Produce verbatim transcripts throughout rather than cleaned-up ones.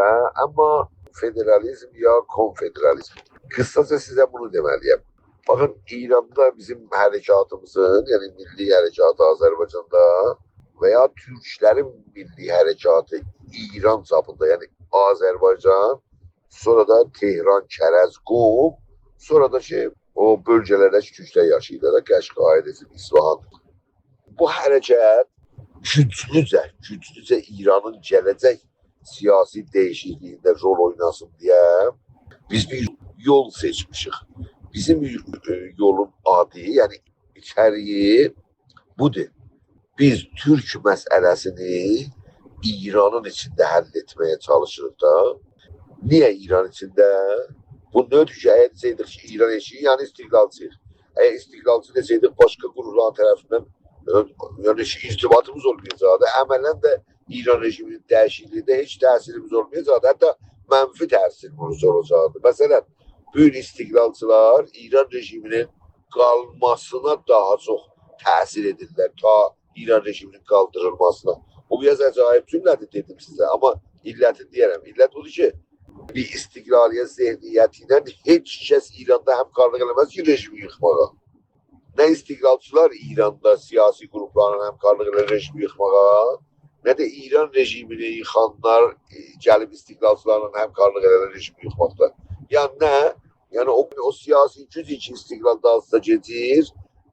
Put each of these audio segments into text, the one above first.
هه، اما فدرالیزم یا کنفدرالیزم. قیساجا سیزه بونو دئمه‌لی‌یم. باخین، ایراندا بیزیم حرکاتیمیزین، یعنی میللی حرکات آذربایجاندا و یا تورکلرین میللی حرکاتی ایران چاپیندا، یعنی آذربایجان، سونرا دا تهران، کرج، قم، سونرا دا کی، او بؤلگه‌لرده کی تورکلر یاشاییرلار دا، قشقایدیر، اصفهان. بو حرکت گوجلوجه، گوجلوجه ایرانین گله‌جک سیاسی دییشیکلیگینده رول اویناسین دئیه بیز بیر یول سئچمیشیک. بیزیم، ائ، یولون آدی، یعنی ایچریگی بودور. بیز تورک مسئله‌سینی ایرانین ایچینده حل ائتمه‌یه چالیشیریق دا. نییه ایران ایچینده؟ بو نه‌دیر کی، اگر دئسه‌یدیک کی، ایران ائشیگی، یعنی استقلالچی‌ییق. اگر استقلالچی دئسه‌یدیک، باشقا قوروملارین طرفیندن، ائ، یعنی هئچ ارتباطیمیز اولمایاجاقدی. عملاً ده ایران رژیمینین دییشیکلیگینده هئچ تأثیریمیز اولمایاجاقدی. حتی منفی تأثیریمیز اولاجاقدی. مثلاً، بو گون استقلالچیلار ایران رژیمینین قالماسینا داها چوخ تأثیر ائدیرلر، تا ایران رژیمینین قالدیریلماسینا. بو بیر آز عجایب جمله‌دیر، دئدیم سیزه، اما علتینی دئیه‌رم. علت بودور کی، بیر استقلالیت ذهنیتی ایله هئچ کس ایراندا همکارلیق ائله‌مز کی، رژیمی ییخماغا. نه استقلالچیلار ایراندا سیاسی قوروملارلا همکارلیق ائله‌ییر رژیمی ییخماغا، نه ده ایران رژیمینی ییخانلار، ائ، گلیب استقلالچیلارلا همکارلیق ائله‌ییر رژیمی ییخماقدا. یعنی نه؟ یعنی او، او سیاسی گوج کی استقلال دالیسیجا گئدیر،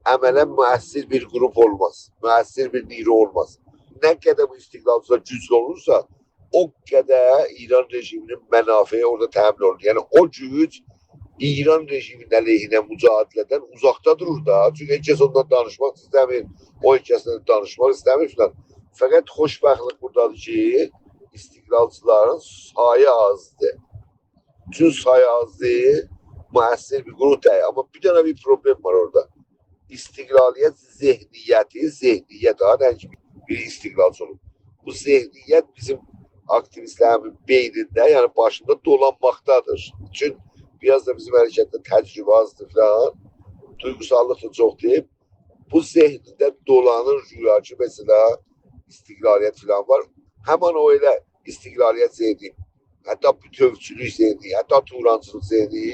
عملاً مؤثر بیر قروپ اولماز، مؤثر بیر نیرو اولماز. نه قدر بو استقلالچیلار گوجلو اولورسا، او قدر ایران رژیمینین منافعی اورادا تأمین اولونور. یعنی او گوج ایران رژیمینین علیهینه مجادله‌دن اوزاقدا دورور دا. چونکی هئچ کس اوننان دانیشماق ایسته‌میر، او هئچ کسله دانیشماق ایسته‌میر فلان. فقط خوشبختلیک بورادادیر کی، استقلالچیلارین سایی آزدیر. بوتون سایی آزدیر، مؤثر بیر قروپ دئییل. اما بیر دنه بیر پروبلئم وار اورادا. استقلالیت ذهنیتی، ذهنیت ها، نه کی بیر استقلالچی اولوب. بو ذهنیت بیزیم آکتیویستلریمین بئینینده، یعنی باشیندا دولانماقدادیر. چون بیر آز دا بیزیم حرکتده تجربه آزدیر فلان، دویغوساللیق دا چوخدور. بو ذهنده دولانیر گویا کی، مثلاً، استقلالیت فلان وار. همان او ائله استقلالیت ذهنی، حتی بوتؤوچولوک ذهنی، حتی تورانچیلیق ذهنی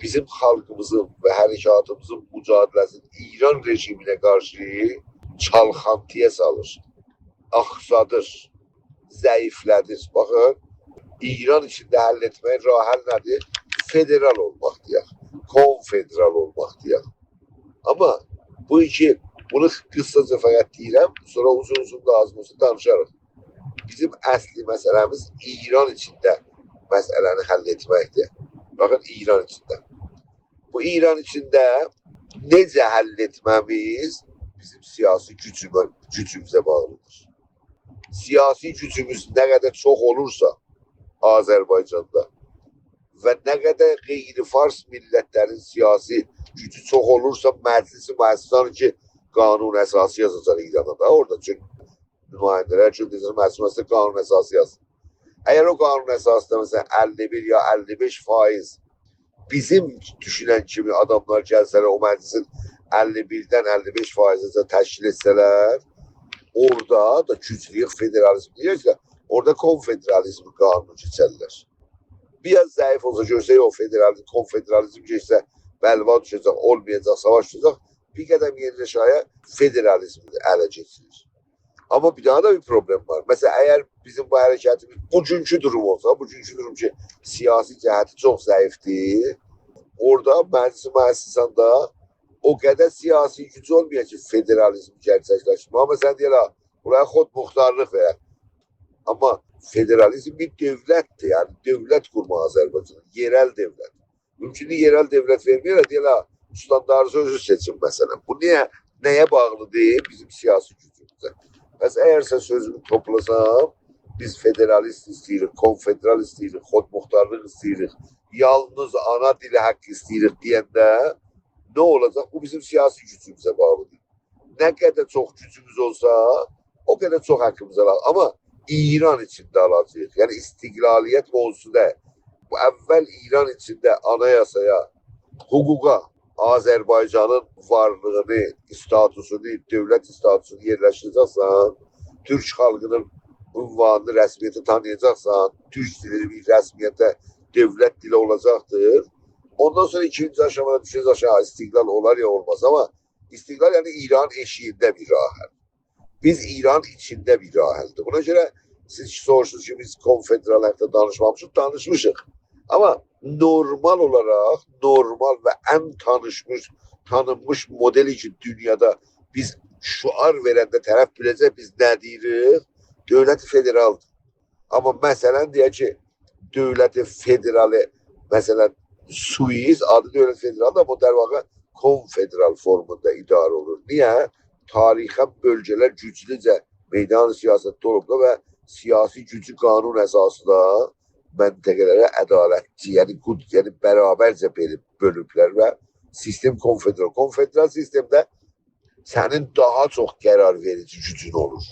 بیزیم خالقیمیزین و حرکاتیمیزین مجادله‌سینی ایران رژیمینه قارشی چالخانتی‌یا سالیر، آخسادیر، ضعیفله‌دیر. باخین، ایران ایچینده حل ائتمه‌یین راه حل نه‌دیر؟ فدرال اولماق دئیک، کنفدرال اولماق دئیک. اما بو ایکی، بونو قیساجا فقط دئییرم، سونرا اوزون-اوزون لازیم اولسا دانیشاریق. بیزیم اصلی مسئله‌میز ایران ایچینده مسئله‌نی حل ائتمکدیر. باخین، ایران ایچینده. بو ایران ایچینده نئجه حل ائتمه‌میز بیزیم سیاسی گوجومو-، گوجوموزه باغلیدیر. سیاسی گوجوموز نه قدر چوخ اولورسا آذربایجاندا و نه قدر غیر فارس میللتلرین سیاسی گوجو چوخ اولورسا، مجلس مؤسسان کی قانون اساسی یازاجاق ایرانا دا اورادا، چونکی نماینده‌لر کی دئیه‌جک مجلس مؤسسان قانون اساسی یازسین. اگر او قانون اساسی‌دا، مثلاً، اللی بیر یا اللی بئش فایز بیزیم دوشونن کیمی آداملار گلسه‌لر، او مجلسین اللی بیردن اللی بئش فایزه‌جن تشکیل ائتسه‌لر، اورادا دا گوجلویوخ فدرالیزم دئییرسه، اورادا کنفدرالیزم قانونو کئچرلر. بیر آز ضعیف اولسا، گؤرسه یوخ، فدرالیزم، کنفدرالیزم کئچسه، بلوا دوشه‌جک، اولمایاجاق، ساواش دوشه‌جک، بیر قدم یئنیره آشاغییا، فدرالیزم اله کئچیریر. اما بیر داها دا بیر پروبلئم وار. مثلاً، اگر بیزیم بو حرکتیمیز بوگونکو دوروم اولسا، بوگونکو دوروم کی سیاسی جهتی چوخ ضعیفدیر، اورادا مجلس مؤسساندا او قدر سیاسی گوج اولمایاجاق کی فدرالیزم گئرچکلشدیریر. اما مثلاً دئیه‌لر، بورایا خودمختارلیق وئرک. اما فدرالیزم بیر دؤولتدیر، یعنی دؤولت قورماق آذربایجاندا، یئرل دؤولت. مومکوندور یئرل دؤولت وئرمه‌یه‌لر، دئیه‌لر، استانداری اؤزو سئچین، مثلاً. بو نییه، نه‌یه باغلیدیر؟ بیزیم سیاسی گوجوموزه. پس اگرسه سؤزومو توپلاسام، بیز فدرالیست ایسته‌ییریک، کنفدرال ایسته‌ییریک، خودمختارلیق ایسته‌ییریک، یالنیز آنا دیلی حاققی ایسته‌ییریک دئینده نه اولاجاق؟ بو بیزیم سیاسی گوجوموزه باغلیدیر. نه قدر چوخ گوجوموز اولسا، او قدر چوخ حاققیمیزی آلاریق. اما ایران ایچینده آلاجاغیق. یعنی استقلالیت موضوعسو دا. بو اول ایران ایچینده آنایاسایا، حقوقا، آذربایجانین وارلیغینی، استاتوسونو، دؤولت استاتوسونو یئرلشدیره‌جکسن، تورک خالقینین عنوانینی رسمیته تانییاجاقسان، تورک دیلی بیر رسمیته دؤولت دیلی اولاجاقدیر. اوندان سونرا ایکینجی آشامادا دوشه‌جک آشاغی، استقلال اولار یا اولماز. آمما استقلال، یعنی، ایران ائشیگینده بیر راه حل. بیز ایران ایچینده بیر راه حلدیر. بونا گؤره سیز کی سوروشدونوز کی، بیز کنفدرال حاقیندا دانیشمامیشیق، دانیشمیشیق. آمما نورمال اولاراق، نورمال و ان تانیشمیش، تانینمیش مدلی کی، دونیادا بیز شعار وئرنده طرف بیله‌جک بیز نه دئییریک، دؤولت فدرالدیر. آمما مثلا، دئیک کی، دؤولت فدرالی، مثلا، سوئیس، آدی دؤولت فدرالیدیر، آمما او در واقع کنفدرال فورموندا اداره اولونور. نییه؟ تاریخاً بؤلگه‌لر گوجلوجه میدان سیاستده اولوبلار و سیاسی گوجو قانون اساسیندا منطقه‌لره عدالتچی، یعنی گود-، یعنی برابرجه بؤلوب، بؤلوبلر و سیستم کنفدرال. کنفدرال سیستمده سنین داها چوخ قرار وئریجی گوجون اولور.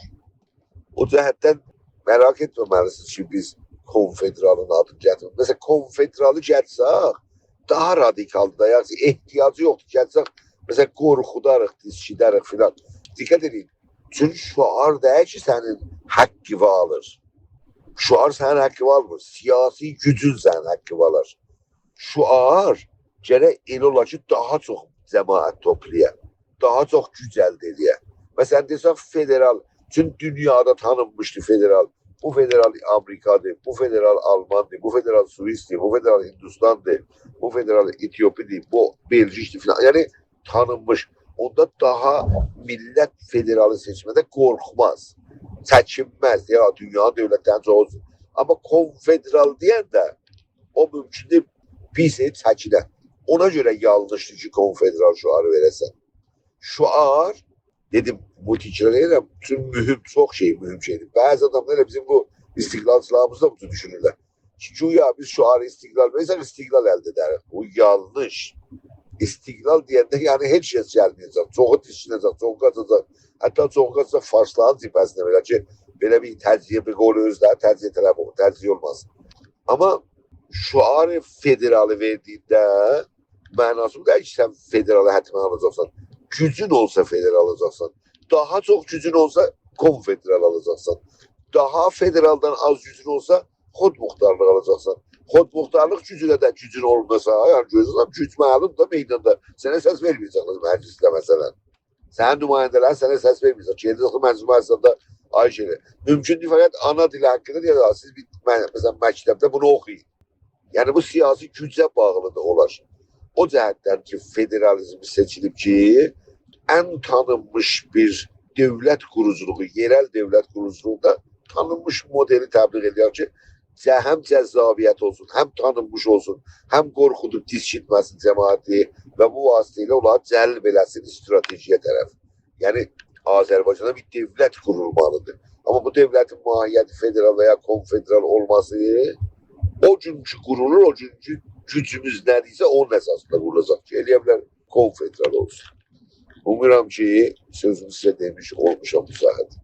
او جهتدن مراق ائتمه‌مه‌لی‌سینیز کی، بیز کنفدرالین آدینی گتیریریک. مثلا، کنفدرالی گتیرسک، داها رادیکالدیر دا، یعنی احتیاجی یوخدور. گتیرسک، مثلا، قورخوداریق، دیسکیدریک فلان. دقت ائدین. چونکی شعار دئییل کی، سنین حاققینی آلیر. شعار سنین حاققینی آلمیر. سیاسی گوجون سنین حاققینی آلیر. شعار گرک ائله اولا کی، داها چوخ جماعت توپلایا، داها چوخ گوج الده ائله‌یه. مثلا، دئسن فدرال، چون دونیادا تانینمیشدی فدرال. بو فدرال آمریکادیر، بو فدرال آلماندیر، بو فدرال سوئیسدیر، بو فدرال هندوستاندیر، بو فدرال اتیوپیدیر، بو بلژیکدیر فلان. یعنی تانینمیش. اوندا داها میللت فدرالی سئچمه‌ده قورخماز، چکینمز. یا، دونیانین دؤولتلرینین چوخوسو. آمما کنفدرال دئینده او مومکوندور بیر شئی چکینه. اونا گؤره یانلیشدیر کی، کنفدرال شعاری وئره‌سن. شعار، دئدیم، بو تکرار ائدیرم، چون مهم، چوخ شئی مهم شئیدیر. بعضی آداملار ائله بیزیم بو استقلالچیلاریمیز دا بو جور دوشونورلر کی، گویا بیز شعار استقلال وئرسک، استقلال الده ائدریک. بو یانلیش. استقلال دئینده، یعنی، هئچ کس گلمه‌یه‌جک، چوخو دیسکینه‌جک، چوخو قاچاجاق. حتی چوخو قاچاجاق فارسلارین جبهه‌سینه بئله کی، بئله بیر تجزیه، به قول اؤزو ده تجزیه‌طلب اولور، تجزیه اولماز. آمما شعار فدرالی وئردیگینده معناسی بو دئییل کی، سن فدرالی حتماً آلاجاقسان. گوجون اولسا فدرال آلاجاقسان. داها چوخ گوجون اولسا کنفدرال آلاجاقسان. داها فدرالدان آز گوجون اولسا خودمختارلیق آلاجاقسان. خودمختارلیق گوجونه ده گوجون اولماسا، یعنی گؤرورسن، گوج معلومدور دا میداندا. سنه سس وئرمه‌یه‌جکلر مجلسده مثلا. سنین نماینده‌لرین سنه سس وئرمه‌یه‌جک. گئده‌جک مجلس مجلسده، آی شئیله. مومکوندور فقط آنا دیلی حاقیندا دئیه‌لر، سیز بیر، م-، مثلا، مکتبده بونو اوخویون. یعنی بو سیاسی گوجه باغلی دا اولار. او جهتدن کی، فدرالیزم سئچیلیب کی، ان تانینمیش بیر دؤولت قوروجولوغو، یئرل دؤولت قوروجولوغوندا تانینمیش مدلی تبلیغ ائدیر کی، جه-، هم جذابیت اولسون، هم تانینمیش اولسون، هم قورخودوب دیسکیتمه‌سین جماعتی و بو واسطه ایله اونلاری جلب ائله‌سین استراتژی‌یه طرف. یعنی آذربایجاندا بیر دؤولت قورولمالیدیر. آمما بو دؤولتین ماهیتی فدرال و یا کنفدرال اولماسی، او گون کی قورولور، او گون کی گوجوموز نه‌دیرسه، اونون اساسیندا قورولاجاق کی، ائلیه بیلر کنفدرال اولسون. اومورام کی، سؤزومو سیزه دئمیش اولموشام بو ساحه‌ده.